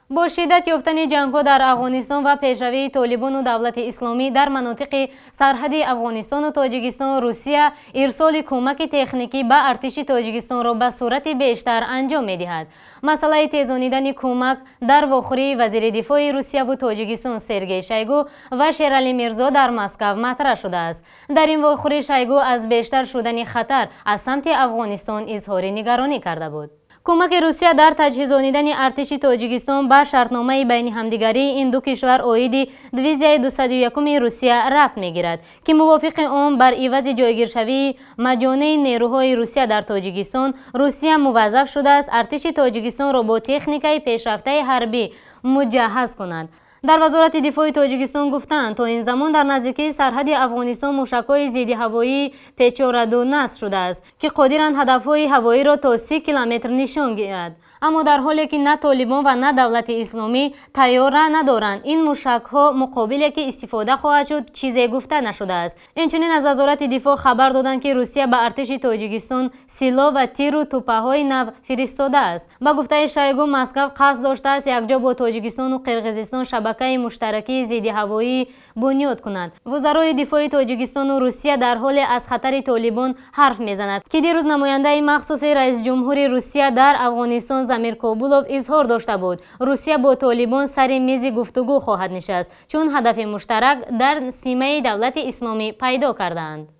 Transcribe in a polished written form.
Бо шиддат ёфтани ҷангҳо дар Афғонистон ва пешравии Толибону Давлати Исломӣ дар манотиқи сарҳади Афғонистону Тоҷикистон, Русия ирсоли кӯмаки техникӣ ба артиши Тоҷикистонро ба сурати бештар анҷом медиҳад. Масъалаи тезонидани кӯмак дар вохӯрии вазири дифои Русияву Тоҷикистон Сергей Шойгу ва Шералӣ Мирзо дар Москав матраҳ шудааст. Дар ин вохӯрӣ Шойгу аз бештар шудани хатар аз самти Афғонистон изҳори нигаронӣ карда буд. Кӯмаки Русия дар таҷҳизонидани артиши Тоҷикистон ба шартномаи байни ҳамдигарии ин ду кишвар оиди дивизияи 201-уми Русия рабт мегирад, ки мувофиқи он бар ивази ҷойгиршавии маҷонии нерӯҳои Русия дар Тоҷикистон, Русия муваззаф шудааст артиши Тоҷикистонро бо техникаи пешрафтаи ҳарбӣ муҷаҳҳаз кунад. Дар Вазорати дифои Тоҷикистон гуфтанд, то ин замон дар наздикии сарҳади Афғонистон мушакҳои зиддиҳавоии Печора-2 насб шудааст, ки қодиранд ҳадафҳои ҳавоиро то 30 километр нишон гирад. Аммо дар ҳоле ки на Толибон ва на Давлати Исломӣ тайёра надоранд, ин мушакҳо муқобиле ки истифода хоҳад шуд, чизе гуфта нашудааст. Инчунин аз Вазорати дифоъ хабар доданд, ки Русия ба артиши Тоҷикистон силоҳ ва тиру тӯпаҳои нав фиристодааст. Ба гуфтаи Шойгу, Москав қасд доштааст якҷо бо Тоҷикистону Қирғизистон шабакаи муштаракии зиддиҳавоӣ бунёд кунад. Вузарои дифои Тоҷикистону Русия дар ҳоле аз хатари Толибон ҳарф мезанад, ки дирӯз намояндаи махсуси раисҷумҳури Русия дар Афғонистон Замир Кобулов изҳор дошта буд, Русия бо Толибон сари мизи гуфтугӯ хоҳад нишаст, чун ҳадафи муштарак дар симаи Давлати Исломӣ пайдо кардаанд.